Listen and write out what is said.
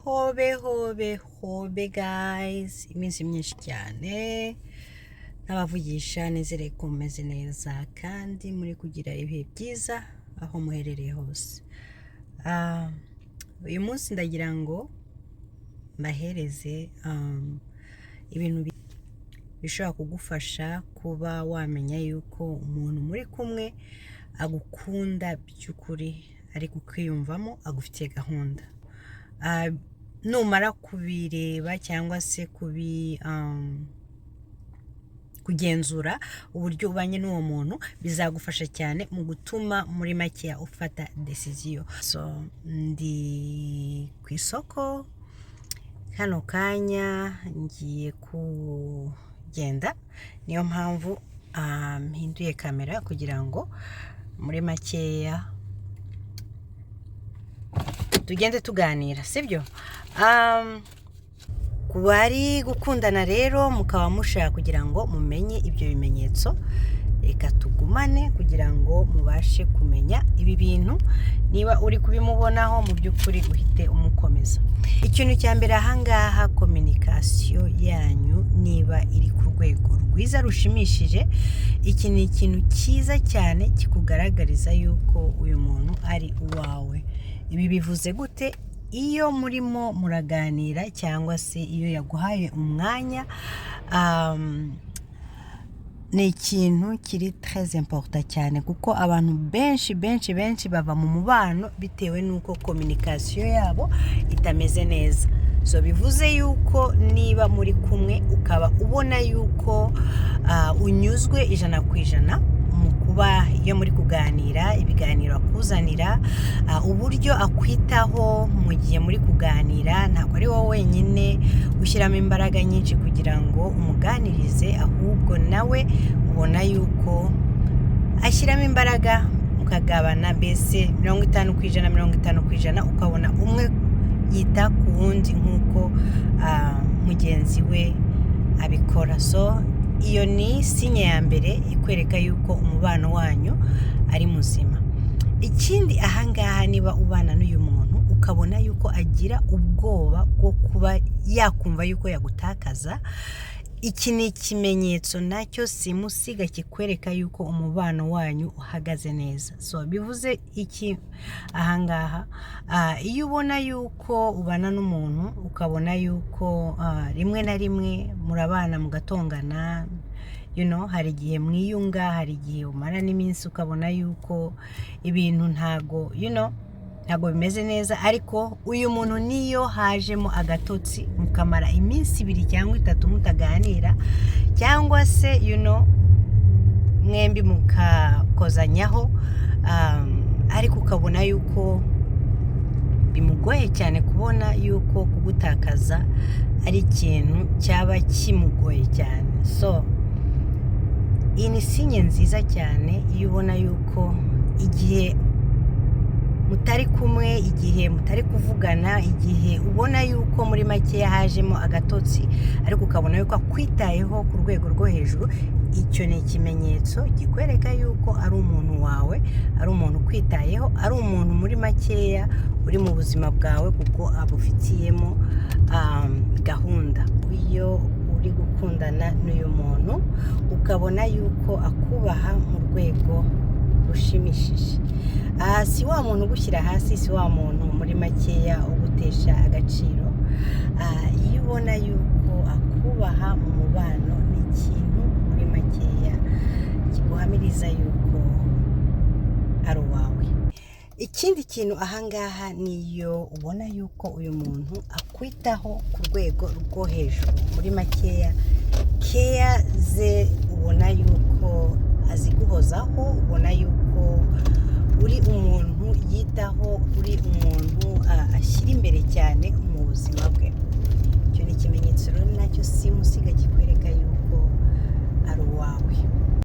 Hobe hobe hobe guys, iminsi myinshi cyane n'abavugisha. Nizere ko mumeze neza kandi muri kugira ibihe byiza aho muherereye hose. Uyu munsi ndagira ngo mbahereze ibintu bishobora kugufasha kuba wamenya yuko umuntu muri kumwe agukunda by'ukuri, ari kukwiyumvamo, agufitiye gahunda. Numara kubireba cyangwa se kugenzura uburyo ubanye n'uwo muntu, bizagufasha cyane mu gutuma muri makeya ufata decision. So ndi ku isoko kano kanya, ngiye kugenda, niyo mpamvu mpinduye kamera kugira ngo muri makeya tugende tuganira, sibyo? Ku bari gukundana rero, mukaba mushaka kugira ngo mumenye ibyo bimenyetso, reka tugumane kugira ngo mubashe kumenya ibi bintu. Niba uri kubimubonaho, mu by'ukuri uhite umukomeza. Ikintu cya mbere ahangaha, communication yanyu niba iri ku rwego rwiza rushimishije, iki ni ikintu cyiza cyane kikugaragariza yuko uyu muntu ari uwawe. Ibi bivuze gute? Iyo murimo muraganira cyangwa se iyo yaguhaye umwanya, ni ikintu kiri très important cyane, kuko abantu benshi benshi benshi bava mu mubano bitewe n'uko communication yabo itameze neza. So bivuze yuko niba muri kumwe ukaba ubona yuko unyuzwe 100% mu kuba iyo muri kuganira, ibiganiro akuzanira, uburyo akwitaho mu gihe muri kuganira, ntabwo ari wowe wenyine ushyiramo imbaraga nyinshi kugira ngo umuganirize, ahubwo nawe ubona yuko ashyiramo imbaraga, mukagabana mbese 50%, 50%, ukabona umwe yita ku wundi nk'uko mugenzi we abikora. So iyo ni signe ya mbere ikwereka yuko umubano wanyu ari muzima. Ikindi ahangaha, niba ubana n'uyu muntu ukabona yuko agira ubwoba bwo kuba yakumva yuko yagutakaza, iki ni ikimenyetso nacyo simusiga kikwereka yuko umubano wanyu uhagaze neza. So bivuze iki ahangaha? Iyo ubona yuko ubana n'umuntu ukabona yuko rimwe na rimwe murabana mugatongana, hari igihe mwiyunga, hari igihe umara n'iminsi ukabona yuko ibintu ntago ntabwo bimeze neza, ariko uyu muntu niyo hajemo agatotsi mukamara iminsi 2 cyangwa 3 mutaganira, cyangwa se mwembi mukakozanyaho, ariko ukabona yuko bimugoye cyane kubona yuko kugutakaza ari ikintu cyaba kimugoye cyane. So iyi ni signe nziza cyane. Iyo ubona yuko igihe mutari kumwe, igihe mutari kuvugana, igihe ubona yuko muri makeya hajemo agatotsi, ariko ukabona yuko akwitayeho ku rwego rwo hejuru, icyo ni ikimenyetso kikwereka yuko ari umuntu wawe, ari umuntu ukwitayeho, ari umuntu muri makeya uri mu buzima bwawe kuko abufitiyemo gahunda. Iyo uri gukundana n'uyu muntu ukabona yuko akubaha mu rwego rushimishije, si wa muntu ugushyira hasi, si wa muntu muri makeya ugutesha agaciro. Iyo ubona yuko akubaha mu mubano, ni ikintu muri makeya kiguhamiriza yuko ari uwawe. Ikindi kintu ahangaha, niyo ubona yuko uyu muntu akwitaho ku rwego rwo hejuru, muri makeya care ze ubona yuko aziguhozaho, ubona yuko